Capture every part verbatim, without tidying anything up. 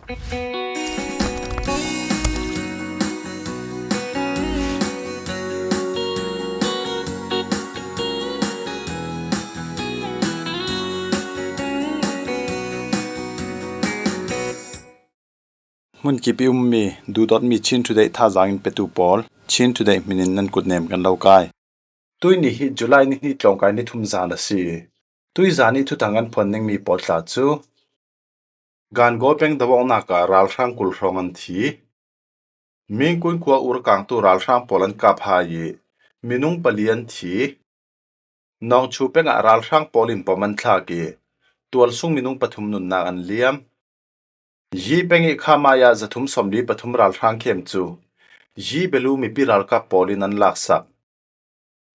Hmun kip i ummi, duhdawtmi Chin Today thazaang in petu pawl, Chin Today hminin nan kutnem kan lo kai. Tuini hi July ni hnih tlawngkai ni thum zan a si. Tuizan i thuthang kan phuan dingmi pawl tla cu Gangaw peng dawngawknak ah ralhrang kul hrawng an thi. Mingkun khua urkangtu ralhrang pawl an kap hai i minung pali an thi. Nawngchu peng ah ralhrang pawl in bom an thlak i tualsung minung pathum nunnak an liam. Yi peng i khamai ah zathum sawmli pathum ralhrang khem cu Yi belu mipi ralkap pawl in an laksak.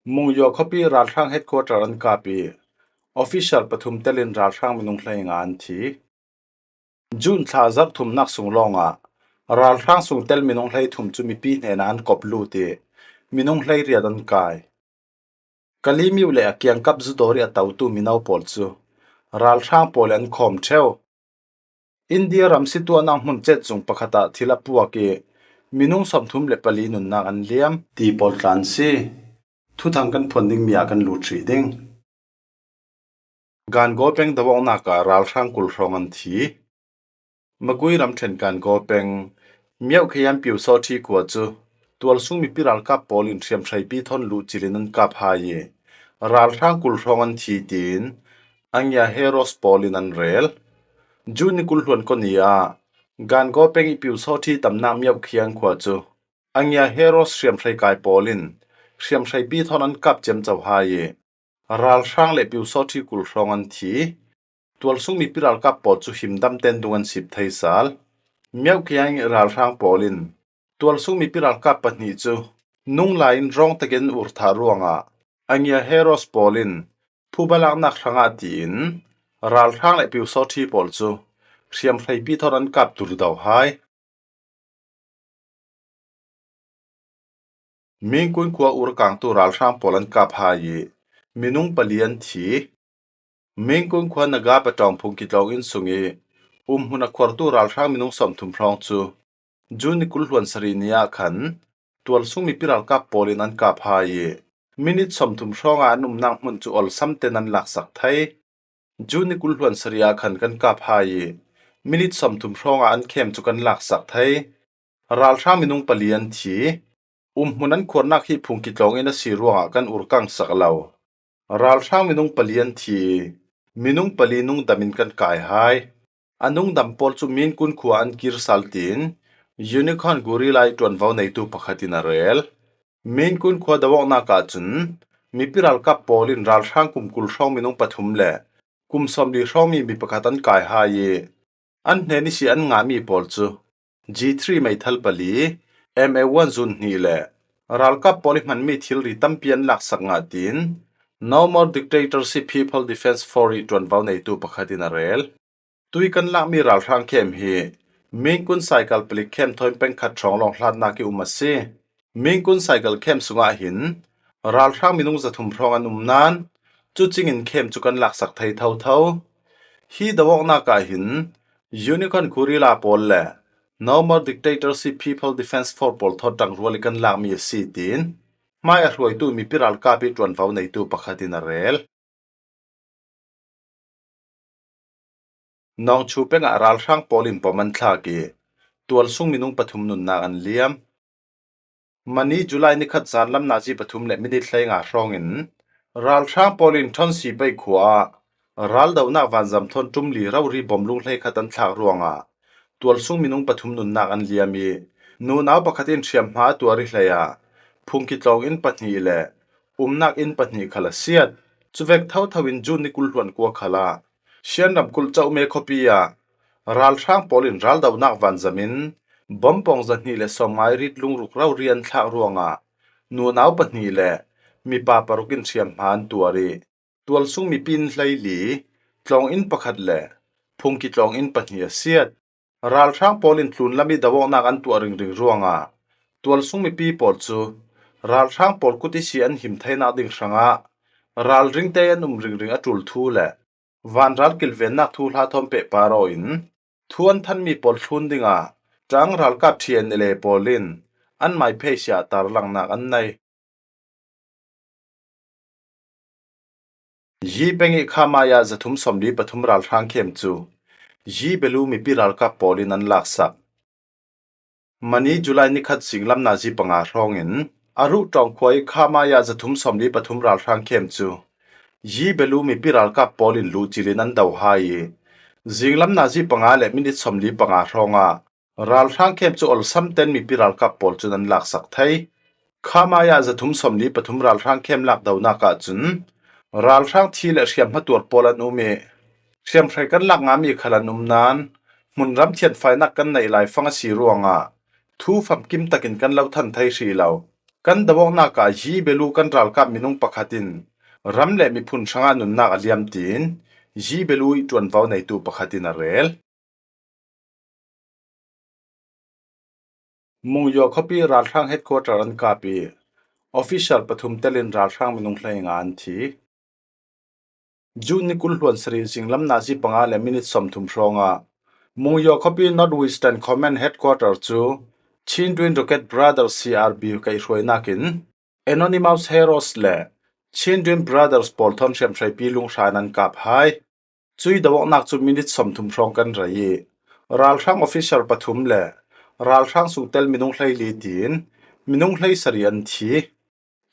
Mungyaw khuapi ralhrang headquarter an kap i officer pathum telin ralhrang minung hleinga an thi. June thla zarh thumnak sung lawngah ralhrang sung tel minung hleithum cu mipi hnenah an kop lut i minung hleiriat an kai. Kalaymyo le a kiangkap zudawr i a totu mino pawl cu ralhrang pawl i an khawm ṭheu. India ram situahnak hmun cetzung pakhat ah thil a puak i minung sawmthum le pali nunnak an liam ti pawl tla an si. Thuthang kan phuan dingmi ah kan lut hrih ding. Gangaw peng dawngawknak ah ralhrang kul hrawng an thi. Magway ramṭhen Gangaw peng Myaukhian Pyusawṭhi khua cu tualsung mipi ralkap pawl in hriamhreipi thawn luh cilin an kap hai i ralhrang kul hrawng an thi, tiin Angya Heroes pawl in an rel. June ni kul hluan kawni ah Gangaw peng i Pyusawṭhi tamnak Myaukhian khua cu Angya Heroes hriamhrei kai pawl in hriamhreipi thawn an kap ciamco hai i ralhrang le Pyusawṭhi kul hrawng an thi. Tualsung mipi ralkap pawl cu himdam ten dung an sip thei sal. Myaukhian i ralhrang pawl in tualsung mipi ralkap pahnih cu nung lai in rawng takin an ur thah ruangah Angya Heroes pawl in phuba laknak hrangah tiin ralhrang le Pyusawṭhi pawl cu hriamhreipi thawn an kap durdo hai. Mingkun khua urkangtu ralhrang pawl an kap hai i minung pali an thi. Mingkun khua Naga Patawng phungki tlawng inn sung i umhmun a khuartu ralhrang minung sawmthum hrawng cu June ni kul hluan sarih ni ah khan tualsung mipi ralkap pawl in an kap hai i minit sawmthum hrawngah an umnak hmun cu awlsam ten an laksak thei. June ni kul hluan sarih ah khan kan kap hai i minit sawmthum hrawngah an khem cu kan laksak thei. Ralhrang minung pali an thi. Umhmun an khuarnak hi phungki tlawng inn a si ruangah kan urkang sak lo. Ralhrang minung pali an thi i minung pali nungdam in kan kai hai. A nungdam pawl cu Mingkun khua an kir sal, tiin Unicorn Gorilla i ṭuanvo neitu pakhat in a rel. Mingkun khua dawngawknak ahcun mipi ralkap pawl in ralhrang kum kul hrawng minung pathum le kum sawmli hrawngmi mi pakhat an kai hai i an hnen ihsi an ngahmi pawl cu G three meithal pali, M A one zun hnih le ralkap pawl i hmanmi thilri tampi an laksak ngah, tiin No More Dictatorship People Defence Force i ṭuanvo neitu pakhat in a rel. Tui kan lakmi ralhrang khem hi Mingkun Cycle palik khem thawn peng khat hrawng lawng hlatnak i um a si. Mingkun Cycle khem sungah hin ralhrang minung zathum hrawng an um nain cucingin khem cu kan laksak thei thotho. Hi dawngawknak ah hin Unicorn Gorilla pawl le No More Dictatorship People Defence Force pawl thawn ṭangrual i kan lakmi a si, tiin hmai a hruaitu mipi ralkap i ṭuanvo neitu pakhat in a rel. Nawngchu peng ah ralhrang pawl in bom an thlak i tualsung minung pathum nunnak an liam. Mani July ni khat zanlam nazi pathum le minit hleinga hrawngin ralhrang pawl in Thon Sipei khua ah raldonak vanzam thawn ṭumli rori bom lung hleikhat an thlak ruangah tualsung minung pathum nunnak an liam i nunau pakhat in hriamhma a tuar i hleiah phungki tlawng inn pahnih le umnak inn pahnih khal a siat. Cuvek thotho in June ni kul hluan kua khalah Shan ramkulh Chaume khuapi ah ralhrang pawl in raldonak vanzam in bom pawng zahnih le sawmnga i rit lungruk rori an thlak ruangah nunau pahnih le mipa paruk in hriamhma an tuar i tualsung mipi inn hleili, tlawng inn pakhat le phungki tlawng inn pahnih a siat. Ralhrang pawl in tlunlam i dawngawknak an tuah ringring ruangah tualsung mipi pawl cu ralhrang pawl kut ihsi an him theinak ding hrangah ralring te an um ringring a ṭul thu le vanral kilvennak thuhla thawn pehpar aw in thu an thanmi pawl thlun dingah ṭang ralkap T N L A pawl in an mai phei siah tarlangnak an nei. Yi peng ih Khamaya zathum sawmli pathum ralhrang khem cu Yi Belu mipi ralkap pawl in an laksak. Mani July nikhat zinglam nazi panga hrawngin a ruh ṭawngkhua ih Khamaya zathum sawmli pathum ralhrang khem cu Yi Belu mipi ralkap pawl in luhcil in an do hai ih zinglam nazi panga le minit sawmli panga hrawngah ralhrang khem cu olsam ten mipi ralkap pawl cun an laksak thei. Khamaya zathum sawmli pathum ralhrang khem lakdonak ahcun ralhrang thi le hriamhma tuar pawl an um ih hriamhrei kan lak ngami khal an um nain hmunram thianfainak kan neih laifang a si ruangah thu famkim takin kan lo than thei hrih lo. Kan do awknak ah Yi Belu kan ralkap minung pakhat in ram le miphun hrangah nunnak a liam tiin Yi Belu ih ṭuanvo neitu pakhat in a rel. Mungyaw khuapi ralhrang headquarter an kap ih officer pathum telin ralhrang minung hleinga an thi. June ni kul hluan sarih zinglam nazi panga le minit sawmthum hrawngah Mungyaw khuapi North Western Command Headquarter cu Chin Twin Rocket Brothers C R B kaihhruainakin Anonymous Heroes le Chin Twin Brothers pawl thawn hriamhreipi lunghra in an kap hai. Cui do awknak cu minit sawmthum hrawng kan rei ih ralhrang officer pathum le ralhrang sungtel minung hleili tiin minung hleisarih an thi.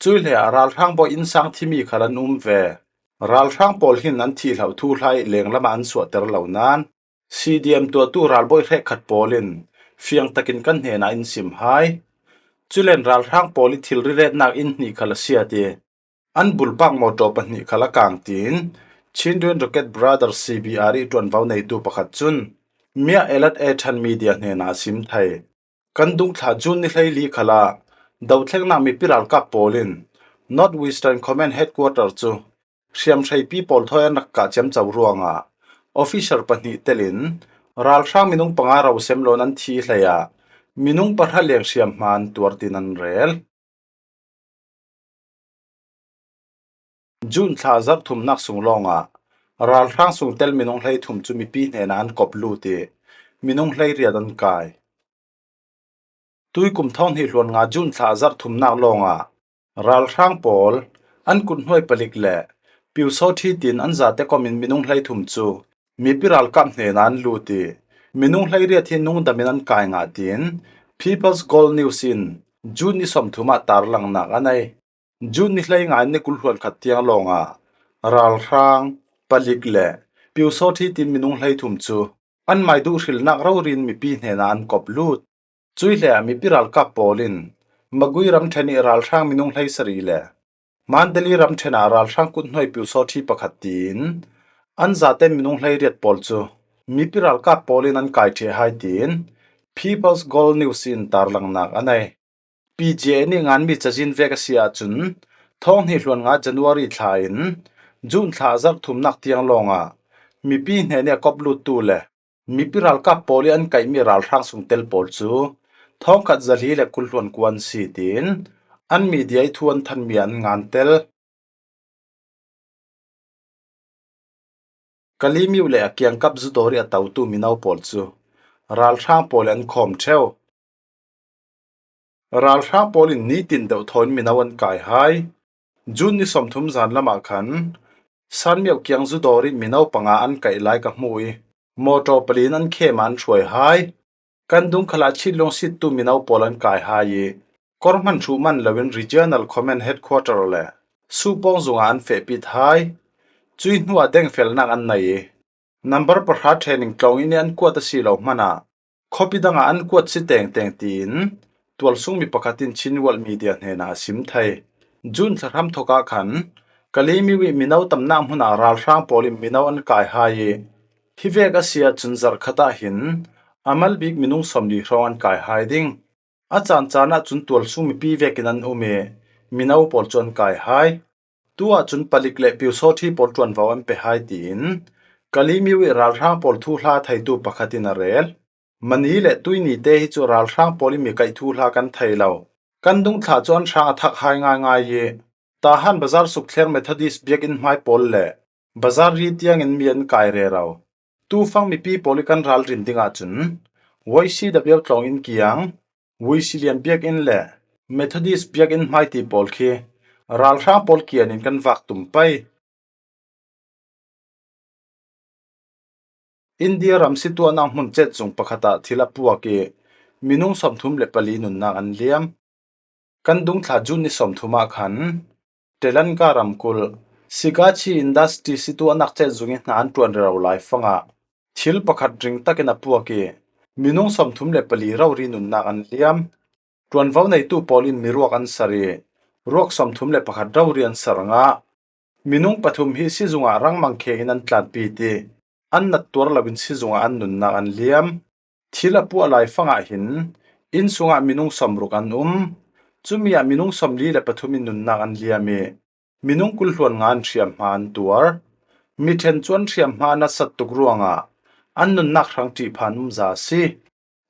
Cui hle ah ralhrang bawi innsang thimi khal an um ve. Ralhrang pawl hin an thih hloh thuhla ih lenglam ah an suahter lo nain C D M tuahtu ralbawi hrekkhat pawl in fiang takin kan hnenah in sim hai. Culen ralhrang pawl ih thilri retnak inn hnih khal a siat ih an bulpak mawṭaw pahnih khal a kang tiin Chin Twin Rocket Brothers C B R ih ṭuanvo neitu pakhat cun Mya Alert A Than Media hnenah a sim thei. Kan dungthla June ni hleili khalah dothlengnak mipi ralkap pawl in North Western Command Headquarter cu hriamhreipi pawl thawi an rak kah ciamco ruangah officer pahnih telin ralhrang minung panga rosem lawn an thi hlei ah minung pahra leng hriamhma an tuar tiin an rel. June thla zarh thumnak sung lawngah ralhrang sungtel minung hleithum cu mipi hnenah an kop lut ih minung hleiriat an kai. Tuikum thawng hnih hluan nga June thla zarh thumnak lawngah ralhrang pawl an kuthnuai palik le piusawṭhi tiin an zate komin minung hleithum cu mipi ralkap hnenah an lut ih minung hleiriat hi nungdam in an kai ngah tiin People's Gold News in June ni sawmthum ah tarlangnak a nei. June ni hleinga in ni kul hluan khat tiang lawngah ralhrang, palik le piusawṭhi tiin minung hleithum cu an mai duh hrilnak rori in mipi hnenah an kop lut. Cui hle ah mipi ralkap pawl in Magway ramṭhen ih ralhrang minung hleisarih le Mandalay ramṭhen ah ralhrang kuthnuai piusawṭhi pakhat tiin an zate minung hleiriat pawl cu mipi ralkap pawl in an kai ṭheh hai tiin People's Gold News in tarlangnak a nei. P G A nih nganmi cazin vek a si ahcun thawng hnih hluan nga January thla in June thla zarh thumnak tiang lawngah mipi hnenih a kop luttu le mipi ralkap pawl ih an kaihmi ralhrang sungtel pawl cu thawngkhat zali le kul hluan kua an si tiin an media ih thu an thanmi ah an ngan tel. Kalemyo le a kiangkap zudawr ih a totu mino pawl cu ralhrang pawl ih an khawm ṭheu. Ralhrang pawl in nitin deuh thaw in mino an kai hai. June ni sawmthum zan lamah khan Sanmyo kiang zudawr ih mino panga an kaih lai ka hmu ih mawṭaw pali in an khem ah an hruai hai. Kan dung khalah chitlung sittu mino pawl an kai hai ih kawrhman hruh man loin Regional Command Headquarter le Supawng zungah an fehpit hai. Cui hnuah dengfelnak an nei ih number pahra training tlawng inn ih an kuat a si lo hmanah khuapi dangah an kuat si tengteng tiin tualsungmi pakhat in Chin World Media hnenah a sim thei. June thla hramthawk ah khan Kalemyo ih mino tamnak hmunah ralhrang pawl in mino an kai hai ih hivek a si ahcun zarhkhat ah hin a malbik minung sawmli hrawng an kai hai ding. A caan caan ahcun tualsung mipi vekin an um ih mino pawl cu an kai hai. Tu ahcun palik le piusawṭhi pawl ṭuanvo an pe hai tiin Kalemyo ih ralhrang pawl thuhla theitu pakhat in a rel. Mani le tuini te hi cu ralhrang pawl ih mi kaih thuhla kan thei lo. Kan dungthla cu an hrang a thak hai ngaingai ih Tahan bazar sukthleng Methodist biakinn hmai pawl le bazar ri tiangin mi an kai rero. Tufang mipi pawl i kan ralrin dingah cun Y C W tlawng in kiang, Y C lian biakinn le Methodist biakinn hmai ti pawl khi ralhrang pawl kian in kan vak tum pei. India ram situahnak hmun cetzung pakhat ah thil a puak i minung sawmthum le pali nunnak an liam. Kan dungthla June ni sawmthum ah khan Telanka ramkulh Sigachi Industry situahnak cetzung i hna an ṭuan rero lai fangah thil pakhat ring takin a puak i minung sawmthum le pali rori nunnak an liam. Ṭuanvo neitu pawl in miruak an sar i ruak sawmthum le pakhat rori an sar ngah. Minung pathum hi sizungah rangmang kheng in an tlanpi ti an nat tuar loin sizungah an nunnak an liam. Thil a puah lai fangah hin inn sungah minung sawmruk an um. Cumi ah minung sawmli le pathum in nunnak an liam i minung kul hluan nga in hriamhma an tuar. Mi ṭhen cu an hriamhma a nasat tuk ruangah an nunnak hrang ṭih phan umza a si.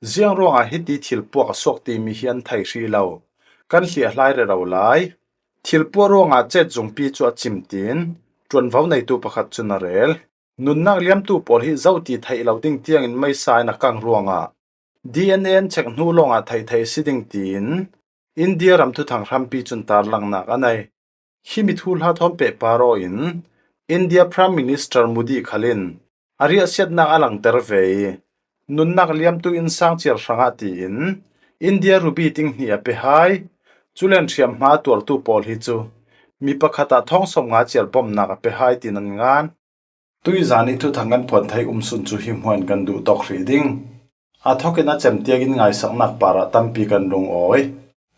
Ziang ruangah hiti thil puak a suak timi hi an thei hrih lo. Kan hliahhlai rero lai. Thil puak ruangah cetzungpi cu a cim tiin ṭuanvo neitu pakhat cun a rel. Nunnak liamtu pawl hi zo ti theih lo ding tiangin meisa in a kang ruangah D N A an check hnu lawngah theih theih a si ding tiin India ram thuthang hrampi cun tarlangnak a nei. Himi thuhla thawn pehpar aw in India Prime Minister Modi khal in a riahsiatnak a langter ve i nunnak liamtu innsang ciar hrangah tiin India rubi ting hnih a pe hai. Culen hriamhma tuartu pawl hi cu mi pakhat ah thawng sawmnga ciar bawmhnak a pe hai tiin an ngan. Tuizan i thuthang kan phuan thei um sun cu hi hmuan kan duh tawk hrih ding. A thokin a cem tiangin ngaisaknak parah tampi kan lungawi.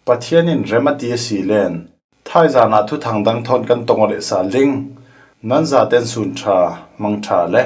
Pathian in rem a ti a si len thaizan ah thuthang dang thawn kan tong aw leh sal ding. Nan zaten sun ṭha, mang ṭha le